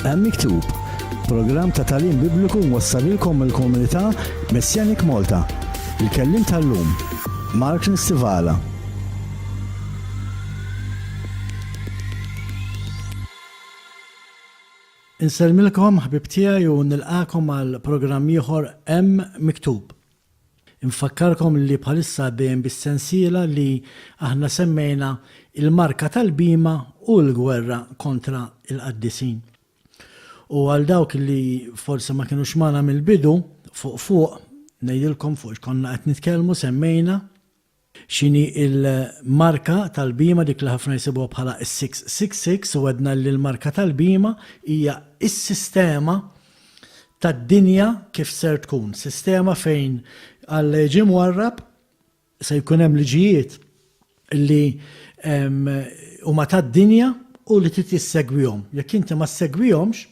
Hemm Miktub, programm ta' tagħlim Bibliku mwassalilkom mill-komunità Messianic Malta. Il-kelliem tal-lum, Mark Nistivala. Insellmilkom ħbieb tiegħi u nilqagħkom għal programm ieħor Hemm Miktub. Infakkarkom li bħalissa għaddejjin bis-sensiela li aħna semmejna Il-Marka tal-Bhima u l-Gwerra kontra l-Qaddisin. U għal dawk li forsi ma kinux magħna mill-bidu, fuq fuq, ngħidilkom fuq x'konna qed nitkellmu, semmejna x'inhi l-marka tal-bhima, dik li ħafna jsibuha bħala s-666, u għedna li l-marka tal-bhima hija s-sistema tad-dinja kif ser tkun, sistema fejn Alla jiġi mwarrab, se jkun hemm liġijiet li huma tad-dinja u li trid issegwihom. Jekk inti ma ssegwihomx,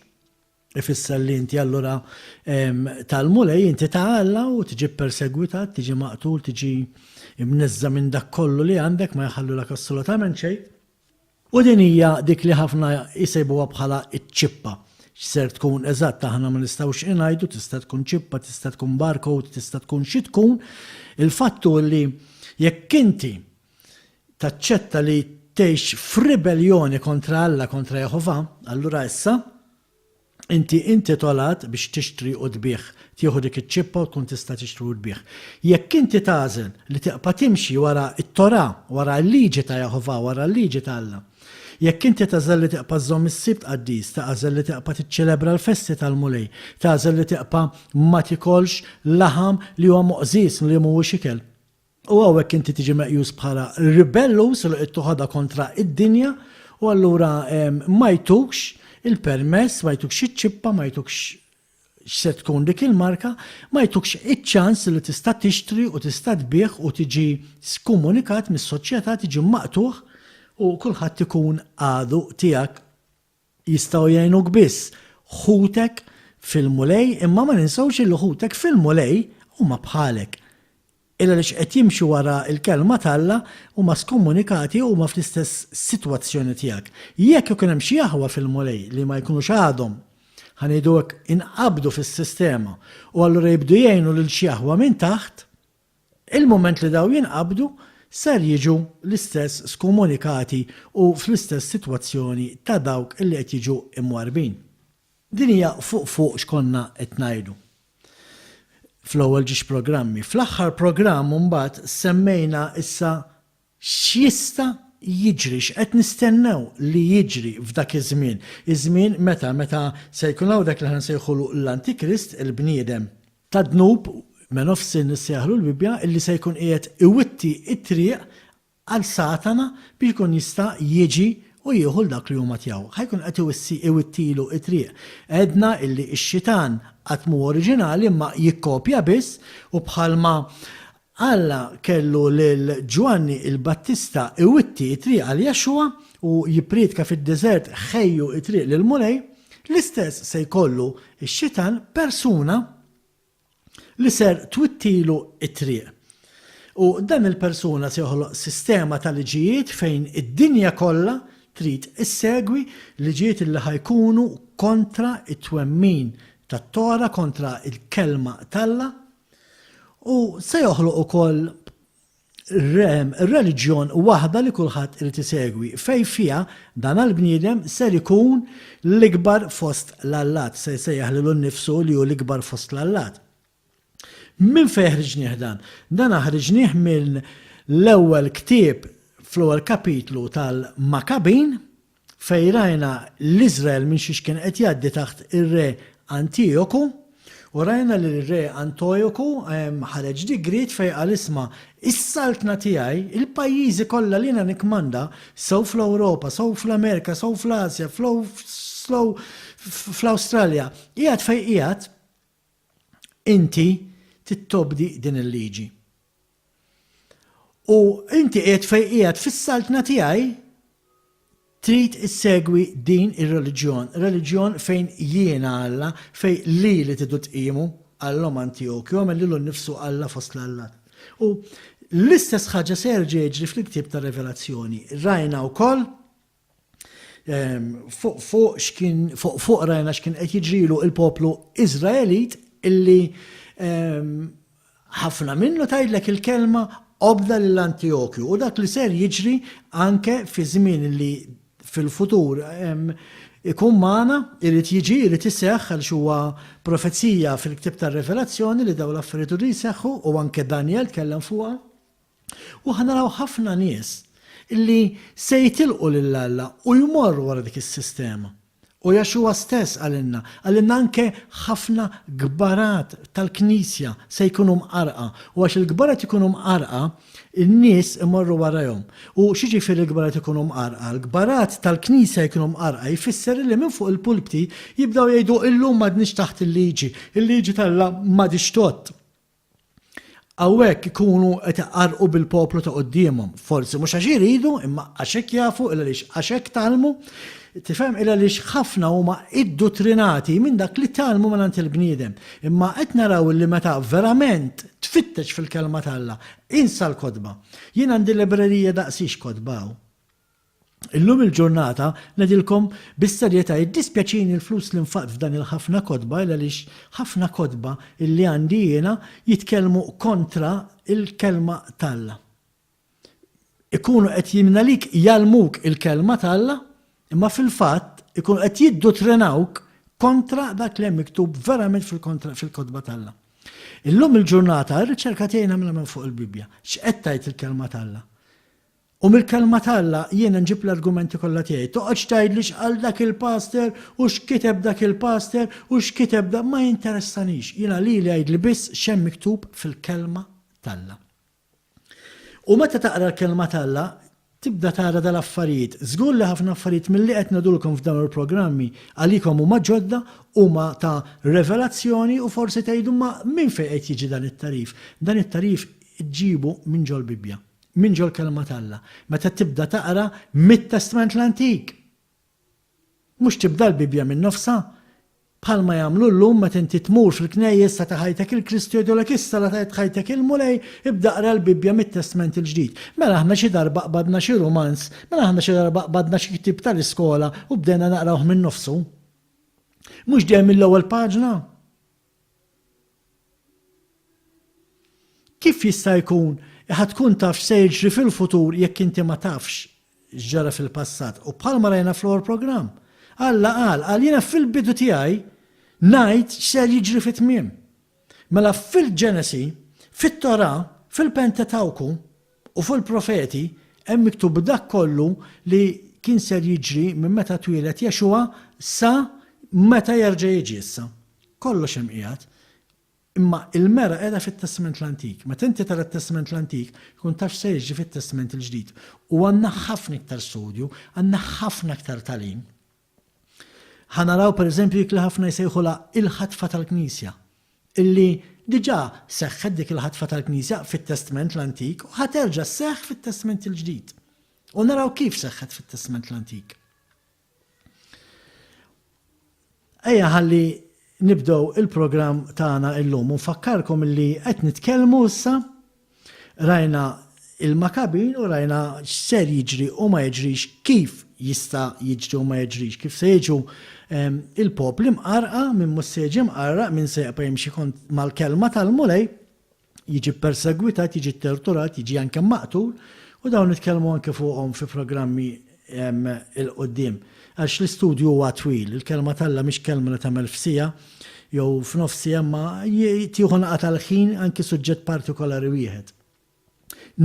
ifisser li inti allura tal-Mulej, inti ta' Alla u tiġi ppersegwitat, tiġi maqtul, tiġi mneżża' minn dak kollu li għandek, ma jħallulek assolutament xejn. U din hija dik li ħafna jsejbuha bħala ċ-ċippa. X'ser tkun eżatt aħna ma nistgħux ingħidu, tista' tkun ċippa, tista' tkun barcode, tista' tkun xi tkun. Il-fatt hu li jekk inti taċċetta li tgħix f'ribelljoni kontra Alla, kontra Jehovah, allura issa Inti intitolat biex tixtri u tbigħ, tieħu dik iċ-ċippa u tkun tista' tixtri u tbigħ. Jekk inti tagħżel li tibqa' timxi wara t-Torah, wara l-liġi ta' Jehovah, wara l-liġi ta' Alla, jekk inti tagħżel li tibqa' żżomm is-Sibt qaddis, tagħżel li tibqa' tiċċelebra l-festi tal-Mulej, tagħżel li tibqa' ma tikolx laħam li huwa moqżież, li mhuwiex ikel, U hawnhekk inti tiġi meqjus bħala ribelluż li qed toħodha kontra id-dinja u allura ma jtukx il-permess, ma jtukx iċ-ċippa, ma jtukx x'se tkun dik il-marka, ma jtukx iċ-ċans li tista' tixtri u tista' tbigħ u tiġi skomunikat mis-soċjetà, tiġi maqtugħ u kulħadd ikun għadu tiegħek. Jistgħu jgħinuk biss ħutek fil-Mulej, imma ma ninsewx illi ħutek fil-Mulej huma bħalek. Il għaliex qed jimxu wara l-kelma t'Alla huma skommunikati u huma fl-istess sitwazzjoni tiegħek. Jekk ikun hemm xi aħwa fil-Mulej li ma jkunux għadhom, ħa ngħidu hekk, inqabdu fis-sistema u allura jibdu jgħinu lil xi aħwa minn taħt, Il-mument li dawn jinqabdu, ser jiġu l-istess skomunikati u fl-istess sitwazzjoni ta' dawk li qed jiġu imwarrbin. Din hija fuq fuq x'konna qed ngħidu fl-ewwel ġiex programmi. Fl-aħħar programm imbagħad semmejna issa X'jista' jiġri, x'qed nistennew li jiġri f'dak iż-żmien? Iż-żmien meta? Meta se jkun hawn dak li aħna nsejħulu l-Antikrist, il-bniedem tad-dnub, man of sin issejjaħlu l-Bibbja, illi se jkun qiegħed iwitti t-triq għal Satana biex ikun jista' jiġi u jieħu 'l dak li huma tiegħu. Ħa jkun qed iwissi iwittilu t-triq. Għedna illi x-xitan qatt mhu oriġinali imma jikkopja biss u bħalma Alla kellu lil Ġwanni l-Battista iwitti t-triq għal Yeshua u jippriedka fid-deżert ħejju t-triq lill-Mulej, l-istess se jkollu x-xitan persuna li ser twittilu t-triq. U dan il-persuna se joħloq sistema ta' liġijiet fejn id-dinja kollha trid issegwi liġijiet li ħa jkunu kontra t-twemmin tat-Tora, kontra l-kelma t'Alla. U se joħloq ukoll reliġjon waħda li kulħadd irid isegwi, fejn fiha dan għall-bniedem ser ikun l-ikbar fost l-allat, se jsejjaħ lilu nnifsu li hu l-ikbar fost l-allat. Minn fejn ħriġnieh dan? Dan ħriġnieh minn l-ewwel ktieb fl-ewwel kapitlu tal-Makabin, fejn rajna l-Iżrael minn xiex kien qed jgħaddi taħt ir-re Antijoku, u rajna li r-re Antojoku ħareġ digriet fejn qal isma' is-saltna tiegħi, il-pajjiżi kollha li jiena nikkmanda, sew fl-Ewropa, sew fl-Amerika, sew fl-Asja, sew fl-Awstralja, qiegħed fejn qiegħed, inti trid tobdi din il-liġi. U inti qiegħed fejn qiegħed fis-saltna tiegħi trid issegwi din ir-reliġjon, reliġjon fejn jiena Alla, fejn lili tridu tqimu, qallhom Antijokju, għamel lilu nnifsu Alla fost l-allat. U l-istess ħaġa se jerġa' jiġri fil-ktieb tar-Rivelazzjoni. Rajna wkoll. Fuq fuq x'kien fuq fuq rajna x'kien qed jiġrilu il-poplu Iżraelit illi ħafna minnu tgħidlek il-kelma obda lil Antijokju u dak li ser jiġri anke fi żmien li fil-futur ikun magħna, irid jiġi, irid iseħħ għaliex huwa profezija fil-ktieb tar-Revelazzjoni li dawn l-affarijiet iridu jseħħu u anke Danjel tkellem fuqha. U ħa naraw ħafna nies li se jitilqu lil Alla u jmorru wara dik is-sistema. U Yeshua stess qalilna, qalilna anke ħafna kbarat tal-Knisja se jkunu mqarrqa. U għax il-kbarat ikunu mqarrqa, in-nies imorru warajhom. U x'jiġifieri l-kbarat ikunu mqarrqa? L-kbarat tal-Knisja jkunu mqarrqa jfisser li minn fuq il-pulpti jibdew jgħidu illum m'għadniex taħt il-liġi, il-liġi t'Alla m'għadhiex tgħodd. Hawnhekk ikunu qed iqarrqu bil-poplu ta' quddiemhom. Forsi mhux għax iridu, imma għax hekk jafu, il għaliex għax hekk tgħallmu. Tifhem il għaliex ħafna huma idduttrinati minn dak li tgħallmu mingħand il-bniedem. Imma qed naraw li meta verament tfittex fil-Kelma t'Alla, insa l-kotba. Jien għandi librerija daqsiex kotba hawn. Illum il-ġurnata, ngħidilkom bis-serjetà, jiddispjaċini l-flus li nfaqt f'dan il-ħafna kotba il għaliex ħafna kotba illi għandi jiena jitkellmu kontra l-Kelma t'Alla. Ikunu qed mingħalik jgħallmuk il-Kelma t'Alla, imma fil-fatt ikunu qed jidduttrinawk kontra dak li hemm miktub verament fil-kotba t'Alla. Illum il-ġurnata, ir-riċerka tiegħi nagħmilha minn fuq il-Bibbja. X'qed tgħid il-Kelma t'Alla? U mill-Kelma t'Alla jiena nġib l-argumenti kollha tiegħi. Toqgħodx tgħidli x'qal dak il-pastor u x'kiteb dak il-pastor u x'kiteb dak, ma jinteressanix. Jiena lili għidli biss x'hemm miktub fil-Kelma t'Alla. U meta taqra l-Kelma t'Alla, tibda tara dal-affarijiet. Żgur li ħafna affarijiet milli qed ngħidulkom f'dawn il-programmi għalikom huma ġodda, huma ta' revelazzjoni u forsi tgħidu ma minn fejn qed jiġi dan it-tagħrif? Dan it-tagħrif iġġibu minn ġol-Bibbja. Minn ġol-Kelma t'Alla. Meta tibda taqra mit-Testment l-Antik. Mhux tibda l-Bibbja minn nofsha. Bħalma jagħmlu llum meta inti tmur fil-knejjes tagħti ħajtek 'il Kristu jgħidulek issa la tajt ħajtek il-Mulej ibda aqra l-Bibbja mit-Testment il-Ġdid. Mela aħna xi darba qbadna xi rumanz, mela aħna xi darba qbadna xi ktieb tal-iskola u bdejna naqrawh minn nofsu. Mhux dejjem mill-ewwel paġna. Kif jista' jkun li ħa tkun taf x'se jiġri fil-futur jekk inti ma tafx x'ġara fil-passat? U bħalma rajna fl-ewwel programm, Alla qal, qal jiena fil-bidu tiegħi ngħid x'ser jiġri fit-tmiem. Mela fil-Ġenesi, fit-Torah, fil-Pentatawku u fil-Profeti hemm miktub dak kollu li kien ser jiġri minn meta twieled Yeshua sa meta jerġa' jiġi issa. Kollox hemm qiegħed. Imma il-mera qiegħda fit-Testment l-Antik. Meta inti tara t-Testment l-Antik, tkun taf x'se jiġri fit-Testment il-Ġdid. U għandna ħafna iktar studju, għandna ħafna iktar tagħlim. Ħa naraw pereżempju dik li ħafna jsejħulha il-ħatfa tal-Knisja, illi diġà seħħet dik il-ħatfa tal-Knisja fit-Testment l-Antik u ħa terġa' sseħħ fit-Testment il-Ġdid. U naraw kif seħħet fit-Testment l-Antik. Ejja ħalli nibdew il-programm tagħna illum u nfakkarkom li qed nitkellmu issa rajna il-Makabin u rajna x'ser jiġri u ma jiġrix, kif jista' jiġri u ma jiġrix, kif se jiġu ehm, il-popli mqarqa minn mhux se jiġi mqarraq minn se jibqa' jimxi kont mal-kelma tal-Mulej jiġi ppersegwitat, jiġi ttorturat, jiġi anke maqtul, u dawn nitkellmu anke fuqhom fi programmi 'il quddiem. Għax l-istudju huwa twil, il-Kelma t'Alla mhix kelma li tagħmel f'siegħa jew f'nofs siegħa imma tieħu naqa' tal-ħin anki suġġett partikolari wieħed.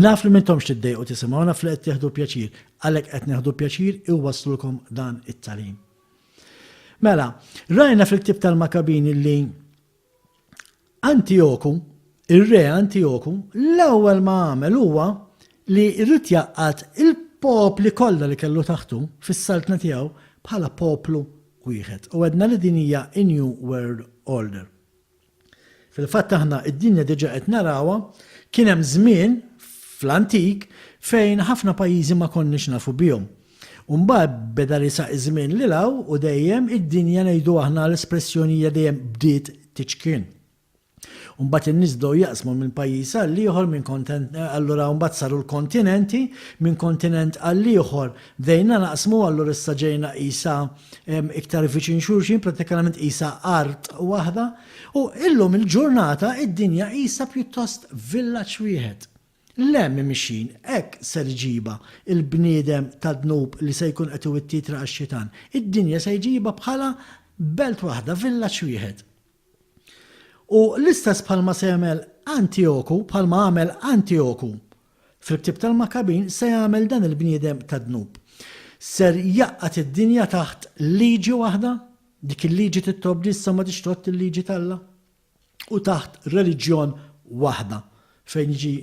Naf li m'intomx tiddejqu tisimgħu, naf li qed tieħdu pjaċir, għalhekk qed nieħdu pjaċir iwasslulkom dan it-tagħlim. Mela, rajna fil-ktieb tal-Makabin illi Antijoku, ir-re Antijoku, l-ewwel ma għamel huwa li ried jgħaqqad il-popli kollha li kellu taħtu fis-saltna tiegħu bħala poplu wieħed. U għedna li din hija n-New World Order. Fil-fatt aħna id-dinja diġà qed narawha, kien hemm żmien fl-antik fejn ħafna pajjiżi ma konniex nafu bihom. U mbagħad beda riesaq iż-żmien lil hawn u dejjem id-dinja ngħidu aħna l-espressjoni hija dejjem bdiet tiċkien. U mbagħad in-nies bdew jaqsmu minn pajjiż għal ieħor, minn kontent, allura mbagħad saru l-kontinenti, minn kontinent għal ieħor bdejna naqsmu, allura issa ġejna qisha iktar viċin xulxin, prattikament qisha art waħda. U illum il-ġurnata id-dinja qisha pjuttost villaġġ wieħed. Le, mimixin, hekk ser iġibha l-bniedem tad-dnub li se jkun qed iwitti triq għax-xitan. Id-dinja se jġibha bħala belt waħda, villaġġ wieħed. U l-istess bħalma se jagħmel Antijoku, bħalma għamel Antijoku fil-ktieb tal-Makkabin, se jagħmel dan il-bniedem tad-dnub. Ser jgħaqqad id-dinja taħt liġi waħda, dik il-liġi trid tobdi issa ma tridx tgħodd il-liġi t'Alla. u taħt reliġjon waħda fejn jiġi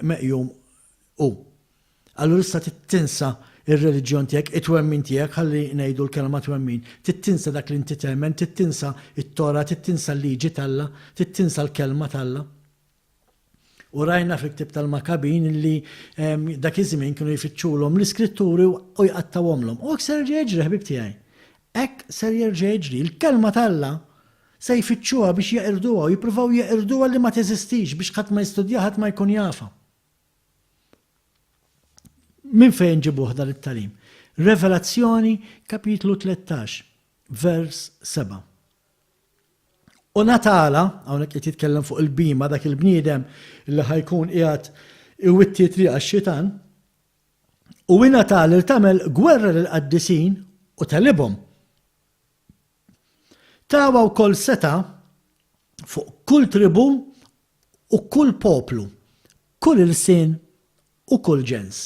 meqjum hu. Allura issa trid tinsa r-reliġjon tiegħek, it-twemmin tiegħek, ħalli ngħidu l-kelma twemmin, trid tinsa dak li inti temmen, trid tinsa t-Torah, trid tinsa l-liġi t'Alla, trid tinsa l-kelma t'Alla. U rajna fil-ktieb tal-Makabin li dak iż-żmien kienu jfittxulhom l-iskritturi u jqattgħuhomlhom. U hekk ser jerġa' jiġri ħbieb tiegħi. Hekk ser jerġa' jiġri. Il-kelma t'Alla se jfittxuha biex jeqirduha u jippruvaw jeqirduha li ma teżistix biex ħadd ma jistudjaha, ħadd ma jkun jafha. Minn fejn ġibuh dan it-tagħlim? Revelazzjoni kapitlu 13, vers 7. U ngħatalha, hawnhekk qed jitkellem fuq il-bhima, dak il-bniedem li ħa jkun qiegħed iwitti t-triq għax-xitan, u ingħatal li tagħmel gwerra lill-qaddisin u tegħlibhom. Tawha wkoll setgħa fuq kull tribù u kull poplu, kull ilsien u kull ġens.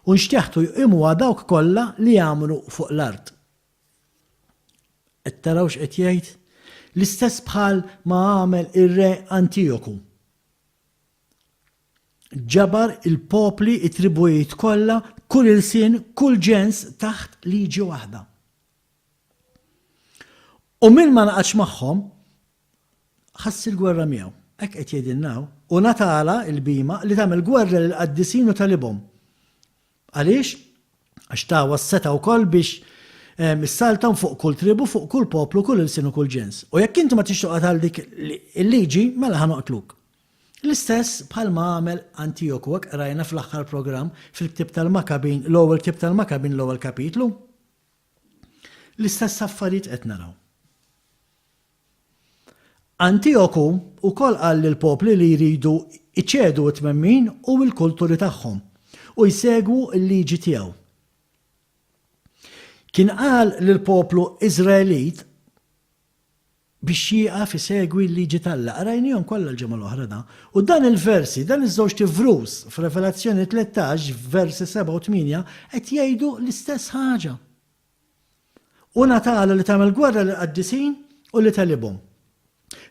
U nxteħtu jqimuha dawk kollha li jgħammru fuq l-art. Qed taraw x'qed jgħid? L-istess bħal ma għamel ir-re Antijoku. Ġabar il-popli, it-tribujiet kollha, kull ilsien, kull ġens taħt liġi waħda. U min ma naqadx magħhom, ħass il-gwerra miegħu. Hekk qed jgħidilna hawn. U ngħatalha il-bhima li tagħmel gwerra lill-qaddisin u tagħlibhom. Għaliex? Għax tawha s-setgħa wkoll biex issaltan fuq kull tribu, fuq kull poplu, kull ilsien u kull ġens. U jekk inti ma tridx toqgħod għal dik il-liġi, mela ħa noqtluk. L-istess bħalma għamel Antijoku, hekk qrajna fl-aħħar programm fil-ktieb tal-Makabin, l-ewwel ktieb tal-Makabin l-ewwel kapitlu. L-istess affarijiet qed naraw. Antijoku wkoll qal lill-popli li jridu jċedu t-twemmin u l-kulturi tagħhom u jsegwu l-liġi tiegħu. Kien qal lill-poplu Iżraelit biex jieqaf isegwi l-liġi t'Alla. Qrajniehom kollha l-ġimgħa l-oħra da. U dan il-versi, dan iż-żewġt ivrus f'Revelazzjoni 13 versi 7 u 8 qed jgħidu l-istess ħaġa. U ngħatalha li tagħmel gwerra lill-qaddisin u li tegħlibhom.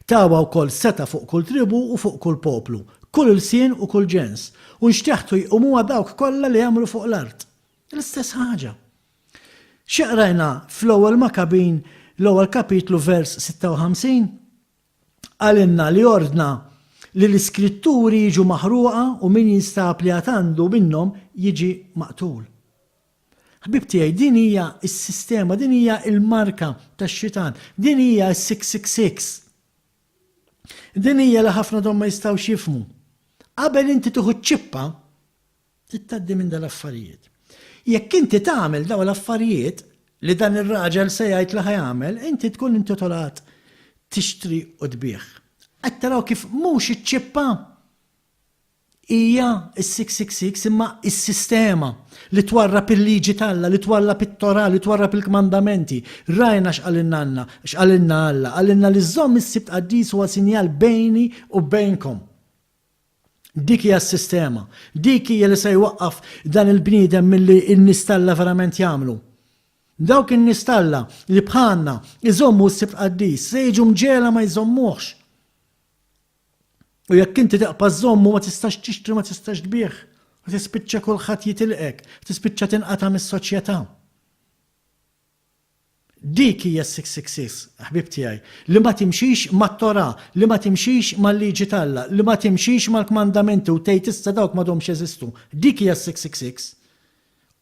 Tawha wkoll setgħa fuq kull tribù u fuq kull poplu, kull ilsien u kull ġens, u nxteħtu jqumuha dawk kollha li jgħammru fuq l-art. L-istess ħaġa. Xi qrajna fl-ewwel Makabin, l-ewwel kapitlu vers 56? Qalilna li ordna li l-iskritturi jiġu maħruqa u min jinstab li għad għandu minnhom jiġi maqtul. Ħbieb tiegħi, din hija s-sistema, din hija l-marka tax-xitan, din hija s-666. Din hija li ħafna dom ma jistgħux jifhmu. Qabel inti tieħu ċ-ċippa, trid tgħaddi minn dal-affarijiet. Jekk inti tagħmel dawn l-affarijiet li dan ir-raġel se jgħid li ħa jagħmel, inti tkun intitolat tixtri u tbigħ. Qed taraw kif mhux iċ-ċippa Hija s-666 imma s-sistema li twarrab il-liġi t'Alla, li twarrab it-Torah, li twarrab il-kmandamenti. Rajna x'qalilna Alla, x'qalilna Alla, qalilna li żżomm is-Sibt qaddis huwa sinjal bejni u bejnkom. Dik hija s-sistema. Dik hija li se jwaqqaf dan il-bniedem milli n-nies t'Alla verament jagħmlu. Dawk in-nies t'Alla li bħalna jżommu s-Sibt qaddis se jiġu mġegħla ma jżommuhx. U jekk inti tibqa' żżommu ma tistax tixtri ma tistax tbigħ. U tispiċċa kulħadd jitilqek, tispiċċa tinqata' mis-soċjetà. Dik hija s-666, ħbieb tiegħi, li ma timxix mat-Torah, li ma timxix mal-liġi t'Alla, li ma timxix mal-kmandamenti u tgħid issa dawk m'għadhomx jeżistu. Dik hija s-666.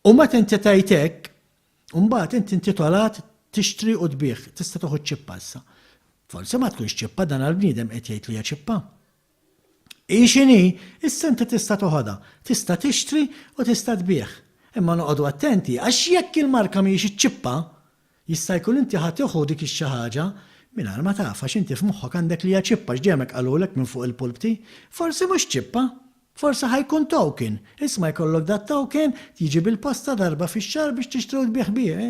U meta inti tgħid hekk, mbagħad inti intitolat tixtri u tbigħ, tista' tieħu ċ-ċippa issa. Forsi ma tkunx ċippa dan għall-bniedem qed jgħid li hija ċippa. Hi x'inhi, issa inti tista' toħodha, tista' tixtri u tista' tbigħ. Imma noqogħdu attenti għax jekk il-marka mhijiex iċ-ċippa, jista' jkun inti ħa tieħu dik ix-xi ħaġa mingħajr ma taf għax inti f'moħħok għandek li hija ċippa għax dejjem hekk qalulek minn fuq il-pulpti. Forsi mhux ċippa, forsi ħa jkun token. Isma' jkollok dat-token, jiġi bil-posta darba fix-xahar biex tixtri u tbigħ bih.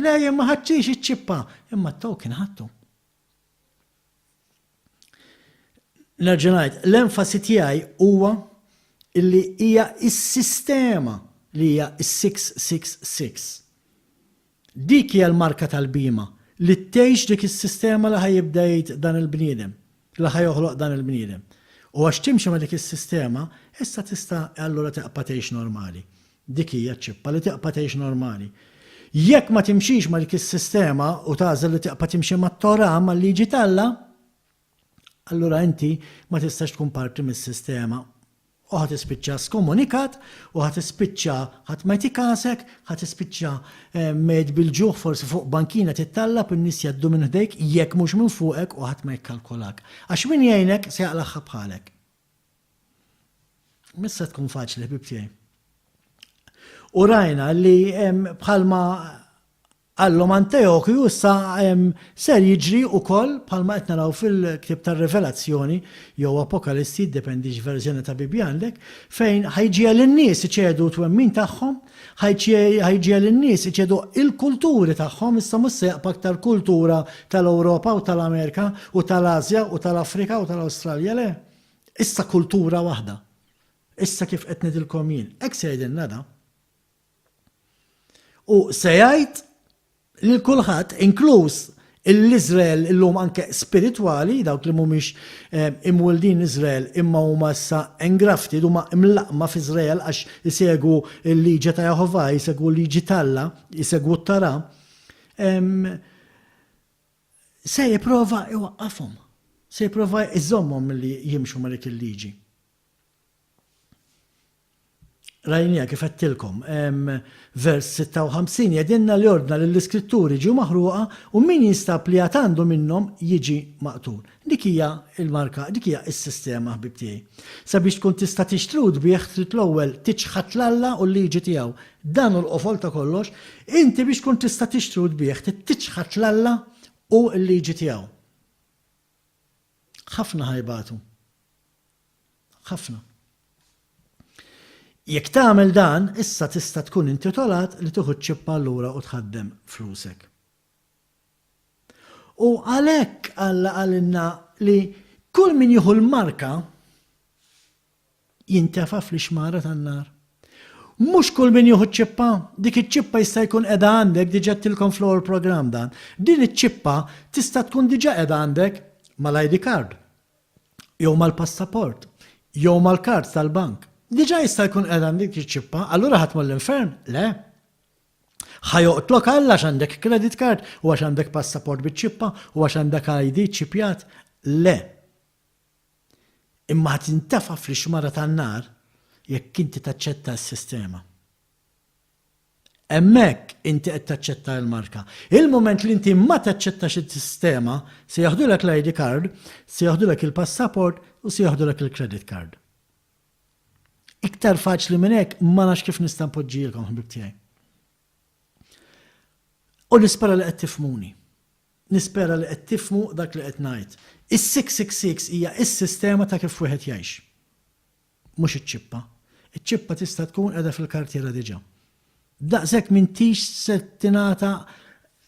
Le jien ma ħadtx iċ-ċippa, imma t-token ħadtu. Nerġa' ngħid, l-enfasi tiegħi huwa illi hija s-sistema li hija s-666. Dik hija l-marka tal-bhima li tgħix dik is-sistema li ħa jibda jgħid dan il-bniedem, li ħa joħloq dan il-bniedem. U għax timxi ma' dik is-sistema, issa tista' allura tibqa' tgħix normali. Dik hija ċ-ċippa, li tibqa' tgħix normali. Jekk ma timxix ma' dik is-sistema u tagħżel li tibqa' timxi mat-Torah, mal-liġi t'Alla, allura inti ma tistax tkun parti mis-sistema u ħa tispiċċa skomunikat u ħa tispiċċa ħadd ma jtik kasek, ħa tispiċċa eh, mejt bil-ġuħ forsi fuq bankina tittallab in-nies jgħaddu minn ħdejk jekk mhux minn fuqek u ħadd ma jikkalkulak. Għax min jgħinek se jaqlagħha bħalek. Mhux se tkun faċli ħbib tiegħi. U rajna li bħalma qallhom Anteokju issa ser jiġri wkoll bħalma qed naraw fil-ktieb tar-Rivelazzjoni jew Apokalissi, jiddependi x'verżjoni ta' Bibbja għandek, fejn ħa jġiegħel in-nies iċedu t-twemmin tagħhom, ħa jġiegħel in-nies iċedu l-kulturi tagħhom, issa mhux se jaqpa' aktar kultura tal-Ewropa u tal-Amerika u tal-Asja u tal-Afrika u tal-Awstralja, le. Issa kultura waħda. Issa kif qed ngħidilkom jien. Hekk se jgħidilna da. U se jgħid lil kulħadd, inkluż l-Iżrael illum anke spiritwali, dawk li mhumiex eh, imwildin Iżrael imma huma issa engrafted, huma imlaqma f'Iżrael għax isegwu l-liġi ta' Jehovah, isegwu l-liġi t'Alla, isegwu t-Tara, se jipprova iwaqqafhom, se jipprova iżommhom milli jimxu ma' dik il-liġi. Rajniha kif għedtilkom. Vers 56 jgħidilna li ordna li l-iskritturi ġew maħruqa u min jinstab li għad għandu minnhom jiġi maqtul. Dik hija l-marka, dik hija s-sistema ħbieb tiegħi. Sabiex tkun tista' tixtri u tbigħ trid l-ewwel tiċħad 'l Alla u l-liġi tiegħu. Dan hu l-qofol ta' kollox. Inti biex tkun tista' tixtri u tbigħ trid tiċħad 'l Alla u l-liġi tiegħu. Ħafna ħa jbatu. Ħafna. Jekk tagħmel dan, issa tista' tkun intitolat li tieħu ċ-ċippa allura u tħaddem flusek. U għalhekk Alla qalilna li kull min jieħu l-marka jintefa' fl-ixmara tan-nar. Mhux kull min jieħu ċ-ċippa, dik iċ-ċippa jista' jkun qiegħda għandek, diġà għedtilkom fl-ewwel programm dan. Din iċ-ċippa tista' tkun diġà qiegħda għandek mal-ID card. jew mal-passaport, jew mal-kard tal-bank. Diġà jista' jkun qiegħda għandek iċ-ċippa, allura ħa tmur l-infern? Le. Ħa joqtlok Alla għax għandek credit card u għax għandek passaport biċ-ċippa u għax għandek ID ċipjat? Le. Imma ħa tintefa' fl-ixmara tan-nar jekk inti taċċetta s-sistema. Hemmhekk inti qed taċċetta l-marka. Il-mument li inti ma taċċettax is-sistema, se jaħdulek l-ID card, se jaħdulek il-passaport u se jaħdulek il-credit card. Iktar faċli minn hekk ma nafx kif nista' npoġġielkom ħbib tiegħi. U nispera li qed tifhmuni. Nispera li qed tifhmu dak li qed ngħid. Is-666 hija s-sistema ta' kif wieħed jgħix. Mhux iċ-ċippa. Iċ-ċippa tista' tkun qiegħda fil-kartiera diġà. Daqshekk m'intix se tingħata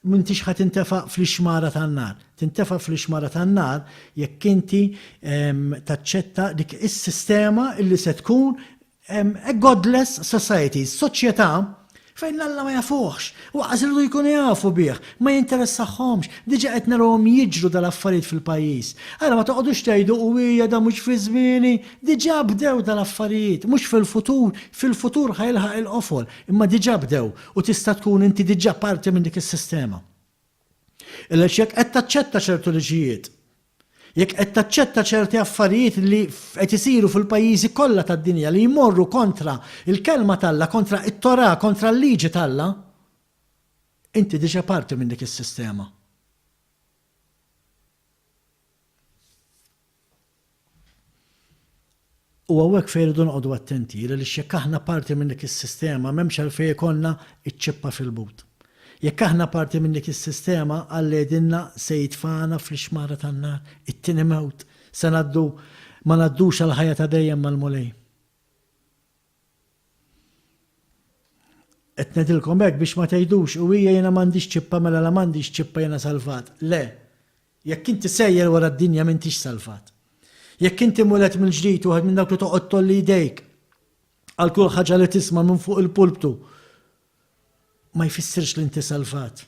m'intix ħa tintefa' fl-ixmara tan-nar. Tintefa' fl-ixmara tan-nar jekk inti taċċetta dik is-sistema illi se tkun a godless society, soċjetà Fejn 'l Alla ma jafuhx, u anqas iridu jkunu jafu bih, ma jinteressahomx, diġà qed narawhom jiġru dal-affarijiet fil-pajjiż. Ara ma toqgħodux tgħidu u hija dan mhux fi żmieni, diġà bdew dal-affarijiet, mhux fil-futur, fil-futur ħa jilħaq il-qofol, imma diġà bdew u tista' tkun inti diġà parti minn dik is-sistema. Għaliex jekk qed taċċetta ċertu liġijiet, jekk qed taċċetta ċerti affarijiet li qed isiru fil-pajjiżi kollha tad-dinja li jmorru kontra l-kelma t'Alla, kontra t-Torah, kontra l-liġi t'Alla, inti diġà parti minn dik is-sistema. U hawnhekk fejn irridu noqogħdu attenti, għaliex jekk aħna parti minn dik is-sistema m'hemmx għalfejn ikollna ċ-ċippa fil-but. Jekk aħna parti minn dik is-sistema, Alla jgħidilna se jitfagħna fl-ixmara tan-nar, it-tieni mewt, se ngħaddu ma ngħaddux għall-ħajja ta' dejjem mal-Mulej. Qed ngħidilkom hekk biex ma tgħidux u hija jiena m'għandix ċippa mela la m'għandix ċippa jiena salvat. Le. Jekk inti sejjer wara d-dinja m'intix salvat. Jekk inti imwieled mill-ġdid wieħed minn dawk li toqgħod tgħolli jdejk għal kull ħaġa li tisma' minn fuq il-pulptu, ma jfissirx li inti salvat.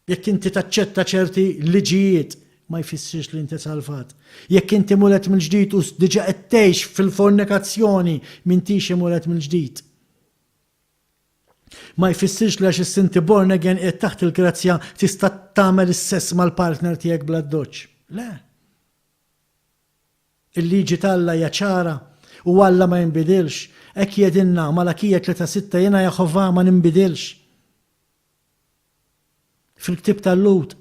Jekk inti taċċetta ċerti liġijiet, ma jfissirx li inti salvat. Jekk inti imwieled mill-ġdid u diġà qed tgħix fil-fornikazzjoni, m'intix imwieled mill-ġdid. Ma jfissirx li għax issa inti born again qiegħed taħt il-grazzja tista' tagħmel is-sess mal-partner tiegħek bl-addoċċ. Le. Il-liġi t'Alla hija ċara u Alla ma jinbidilx. Hekk jgħidilna Malakija 3:6 Jiena Jehovah ma ninbidilx. Fil-ktieb tal-Lhud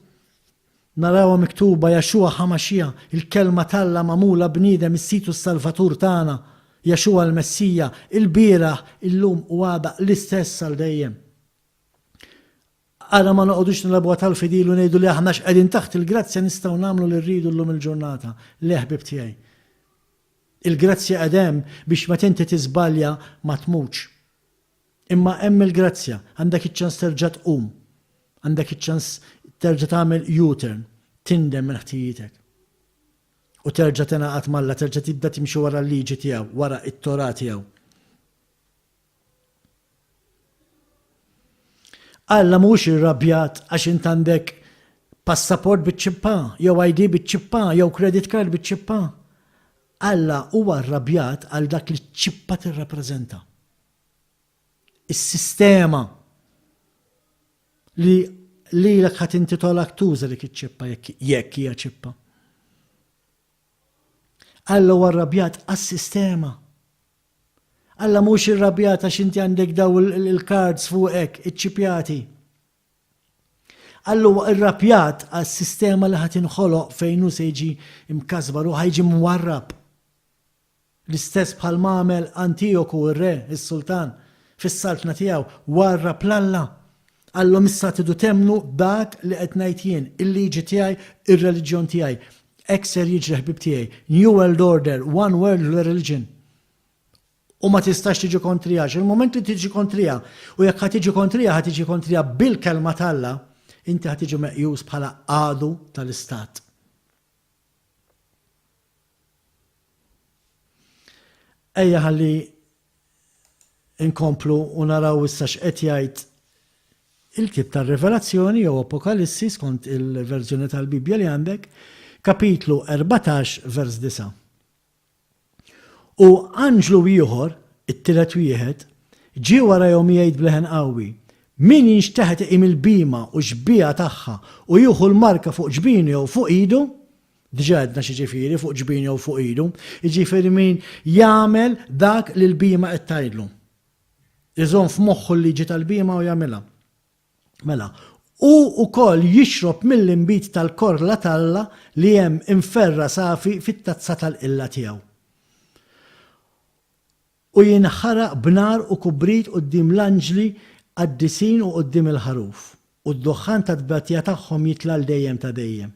narawha miktuba Yeshua HaMashiach, il-Kelma t'Alla magħmula bniedem, is-Sid u s-Salvatur tagħna, Yeshua l-Messija, ilbieraħ, illum u għada l-istess għal dejjem. Ara ma noqogħdux nilagħbuha tal-fidil u ngħidu li aħna għax qegħdin taħt il-grazzja nistgħu nagħmlu li rridu llum il-ġurnata. Le ħbieb tiegħi. Il-grazzja qiegħda hemm biex meta inti tiżbalja ma tmutx. Imma hemm il-grazzja, għandek iċ-ċans terġa' tqum. Għandek iċ-ċans terġa' tagħmel U-turn, tindem minn ħtijietek. U terġa' tingħaqad m'Alla, terġa' tibda timxi wara l-liġi tiegħu, wara t-Torah tiegħu. Alla mhuwiex irrabjat għax int għandek passaport biċ-ċippa, jew ID biċ-ċippa, jew credit card biċ-ċippa. Alla huwa rrabjat għal dak li ċ-ċippa tirrappreżenta. Is-sistema li lilek ħa tintitolak tuża dik iċ-ċippa jekk hija ċippa. Alla huwa rrabjat għas-sistema. Alla mhux irrabjat għax inti għandek daw il-cards fuqek, iċ-ċipjati. Alla huwa rrabjat għas-sistema li ħa tinħoloq fejn hu se jiġi mkasbar u ħa jiġi mwarrab. L-istess bħal ma għamel Antijoku r-re, is-sultan, fis-saltna tiegħu, warrab 'l Alla. Qallhom issa tridu temmnu dak li qed ngħid jien, il-liġi tiegħi, ir-reliġjon tiegħi. Hekk ser jiġri ħbieb tiegħi. New World Order, One World Religion. U ma tistax tiġi kontriha, għax il-mument li tiġi kontriha, u jekk ħa tiġi kontriha, ħa tiġi kontriha bil-kelma t'Alla, inti ħa tiġi meqjus bħala għadu tal-istat. Ejja ħalli nkomplu u naraw issa x'qed jgħid il-ktieb tar-Rivelazzjoni jew Apokalissi skont il-verżjoni tal-Bibbja li għandek, kapitlu 14 vers 9. U anġlu ieħor, it-tielet wieħed, ġie warajhom jgħid b'leħen qawwi, Min jinxteħet iqim il-bhima u x-xbieha tagħha u jieħu l-marka fuq ġbinu jew fuq idu, diġà għedna x'jiġifieri fuq ġbinu jew fuq idu, jiġifieri min jagħmel dak li l-bhima qed tgħidlu. Iżomm f'moħħu l-liġi tal-bhima u jagħmilha. Mela, hu wkoll jixrob mill-inbid tal-korla t'Alla li hemm imferra' safi fit-tazza tal-qilla tiegħu. U jinħaraq b'nar u kubrit quddiem l-anġli qaddisin u quddiem il-Ħaruf, u d-duħħan tat-tbatija tagħhom jitla' għal dejjem ta' dejjem.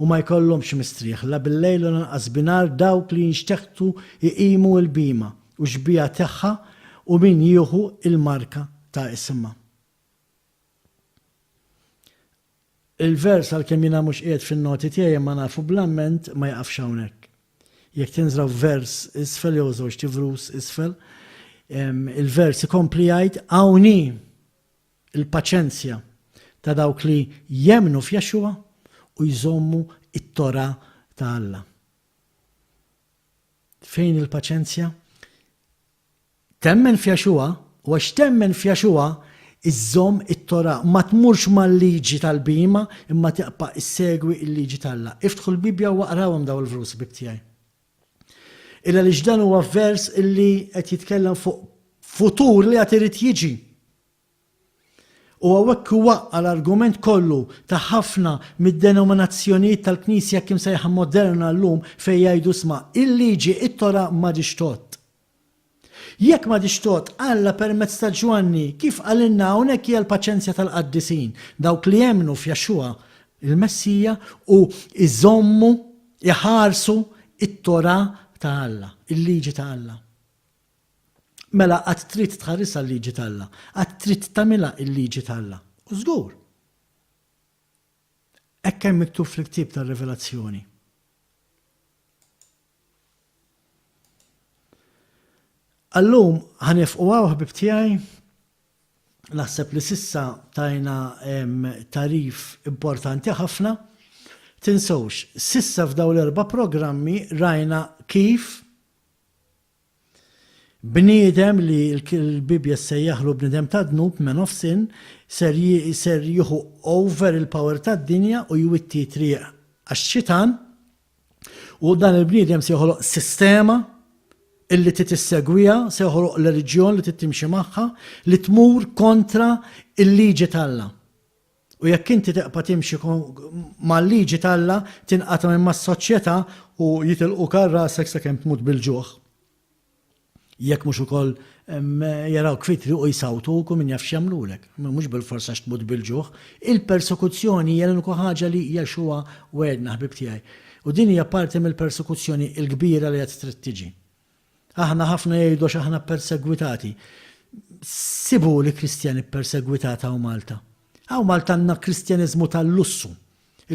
U ma jkollhomx mistrieħ, la bil-lejl u lanqas binhar dawk li jinxteħtu jqimu l-bhima u x-xbieha tagħha u min jieħu l-marka ta' isimha. Il-vers għalkemm jiena mhux qiegħed fin-noti tiegħi imma nafu bl-amment ma jaqafx hawnhekk. Jekk tinżraw vers isfel jew żewġt ivrus isfel, il-vers ikompli jgħid hawn hi l-paċenzja ta' dawk li jemmnu f'Yeshua u jżommu t-Torah ta' Alla. Fejn il-paċenzja? Temmen f'Yeshua, u għax temmen f'Yeshua, iżżomm it-Torah. Ma tmurx mal-liġi tal-bhima, imma tibqa' issegwi l-liġi t'Alla. Iftħu l-Bibbja u aqrawhom dawn il-vrus, ħbieb tiegħi. Il għaliex dan huwa vers illi qed jitkellem fuq futur li għad irid jiġi. U hawnhekk iwaqqa' l-argument kollu ta' ħafna mid-denominazzjonijiet tal-Knisja hekk imsejħa moderna llum fejn jgħidu isma' il-liġi, it-Torah m'għadhiex tgħodd. Jekk m'għadhiex tgħodd, Alla permezz ta' Ġwanni, kif qalilna hawnhekk hija l-paċenzja tal-qaddisin, dawk li jemmnu f'Jaxua, il-Messija, u jżommu, iħarsu t-Torah ta' Alla, il-liġi ta' Alla. Mela għad trid tħarisha l-liġi t'Alla, għad trid tagħmilha l-liġi t'Alla. U żgur! Hekk hemm miktub fil-ktieb tar-Rivelazzjoni. Għallum ħa nifqu hawn ħbieb tiegħi. Naħseb li s'issa tajna tagħrif importanti ħafna. Tinsewx, s'issa f'dawn l-erba' programmi rajna kif Bniedem li l-Bibbja ssejjaħlu bniedem ta' dnub, man of sin, ser ser jieħu over il-power tad-dinja u jwitti triq għax-xitan, u dan il-bniedem se joħloq sistema illi trid issegwiha, se joħloq reliġjon li trid timxi magħha, li tmur kontra l-liġi t'Alla. U jekk inti tibqa' timxi mal-liġi t'Alla, tinqata' minn mas-soċjetà u jitilquk għal rasek sakemm tmut bil-ġuħ. Jekk mhux ukoll jarawk fit-triq u jsawtuk u min jaf x'jagħmlulek. Mhux bilfors għax tmut bil-ġuħ. Il-persekuzzjoni hija l-uniku ħaġa li Yeshua wegħedna, ħbieb tiegħi. U din hija parti mill-persekuzzjoni l-kbira li għad trid tiġi. Aħna ħafna jgħidu għax aħna ppersegwitati. Sibuli Kristjan ippersegwitat hawn Malta. Hawn Malta għandna Kristjaniżmu tal-lussu.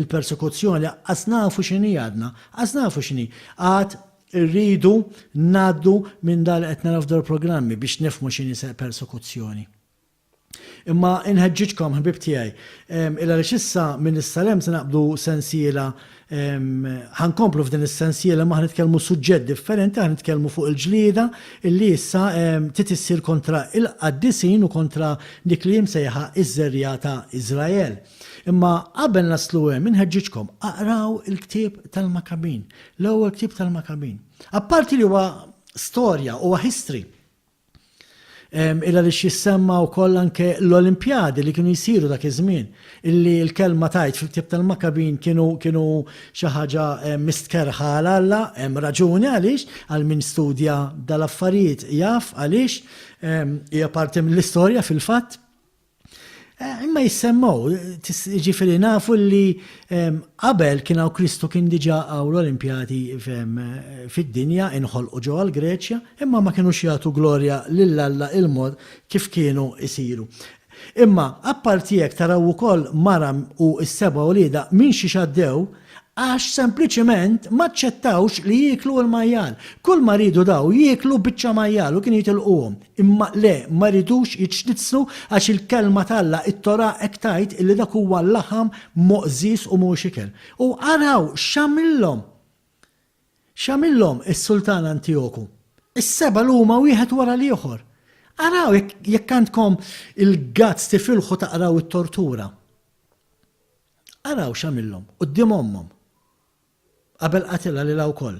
Il-persekuzzjoni qas nafu x'inhi għadna, qas nafu x'inhi. Għad irridu ngħaddu minn dan li qed naraw f'dawn il-programmi biex nifhmu x'inhi persekuzzjoni. Imma inħeġġiġkom ħbieb tiegħi, il għaliex issa minn issa 'l hemm se naqbdu sensiela, ħa nkomplu f'din is-sensiela imma ħa nitkellmu suġġett differenti, ħa nitkellmu fuq il-ġlieda illi issa trid issir kontra il-qaddisin u kontra dik li hi msejħa iż-żerriegħa ta' Iżrael. Imma qabel naslu hemm inħeġġiġkom aqraw il-ktieb tal-Makabin, l-ewwel ktieb tal-Makabin. Apparti li huwa storja, huwa history. Il għaliex jissemma wkoll anke l-Olimpjadi li kienu jsiru dak iż-żmien, illi l-kelma tgħid fil-ktieb tal-Makkabin kienu kienu xi ħaġa mistkerrħa għal Alla, hemm raġuni għaliex, għal min studja dal-affarijiet jaf għaliex, hija parti mill-istorja fil-fatt. Eh, imma jissemmaw, ġifiri nafu li ehm, qabel kien hawn Kristu kien diġà hawn l-Olimpjadi fid-dinja inħolqu ġewwa l-Greċja, imma ma kinux jagħtu glorja lil Alla il-mod kif kienu isiru. Imma apparti hekk taraw ukoll mara u s-seba' uliedha minn xiex għaddew għax sempliċement m'aċċettawx li jieklu l-majjal. Kull ma riedu daw jieklu biċċa majjal u kienu jitilquhom. Imma le, ma ridux jiċnitznu għax il-Kelma t'Alla, it-Torah hekk tgħid illi dak huwa laħam moqżież u mhuwiex ikel. U araw x'għamillhom! X'għamillhom is-sultan Antijoku? Is-sebgħa l huma wieħed wara l-ieħor. Araw jekk jekk għandkom il-guts tifilħu taqraw it-tortura. Araw x'għamillhom quddiem ommhom. Qabel qatilha lilha wkoll.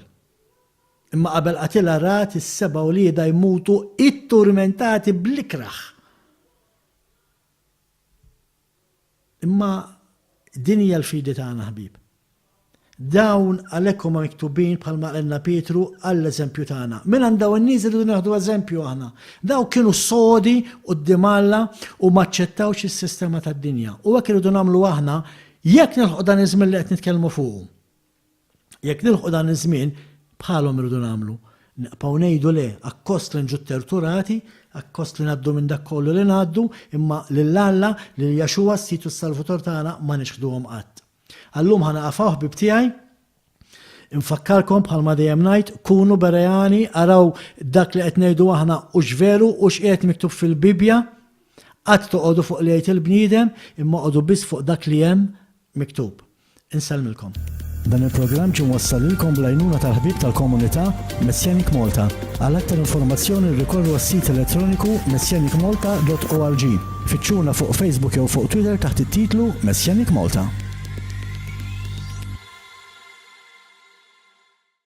Imma qabel qatilha rat is-seba' uliedha jmutu itturmentati bl-ikrah. Imma din hija l-fidi tagħna ħbieb. Dawn għalhekk huma miktubin bħalma qalilna Pietru għall-eżempju tagħna. Mingħand dawn in-nies irridu nieħdu eżempju aħna. Dawn kienu sodi quddiem Alla u m'aċċettawx is-sistema tad-dinja. U hekk irridu nagħmlu aħna Jekk nilħqu dan iż-żmien li qed nitkellmu fuqu, jekk nilħqu dan iż-żmien, bħalhom irridu nagħmlu. Nibqgħu ngħidu le, akkost li nġu tterturati, akkost li ngħaddu minn dak kollu li ngħaddu, imma lil Alla, lil Yeshua, s-Sid u s-Salvatur tagħna, ma niċħduhom qatt. Għal-lum ħa naqaf hawn ħbieb tiegħi. Infakkarkom bħalma dejjem ngħid, kunu bereani, araw dak li qed ngħidu aħna hux veru, hux qiegħed miktub fil-Bibbja. Qatt toqogħdu fuq li jgħid il-bniedem, imma oqogħdu biss fuq dak li hemm miktub. Insellmilkom. Dan il-programm ġie mwassal lilkom bl-għajnuna tal-ħbieb tal-komunità Messianic Malta. Għal aktar informazzjoni rrikorru għas-sit elettroniku messianicmalta dot org. Fittxuna fuq Facebook jew fuq Twitter taħt it-titlu Messianic Malta.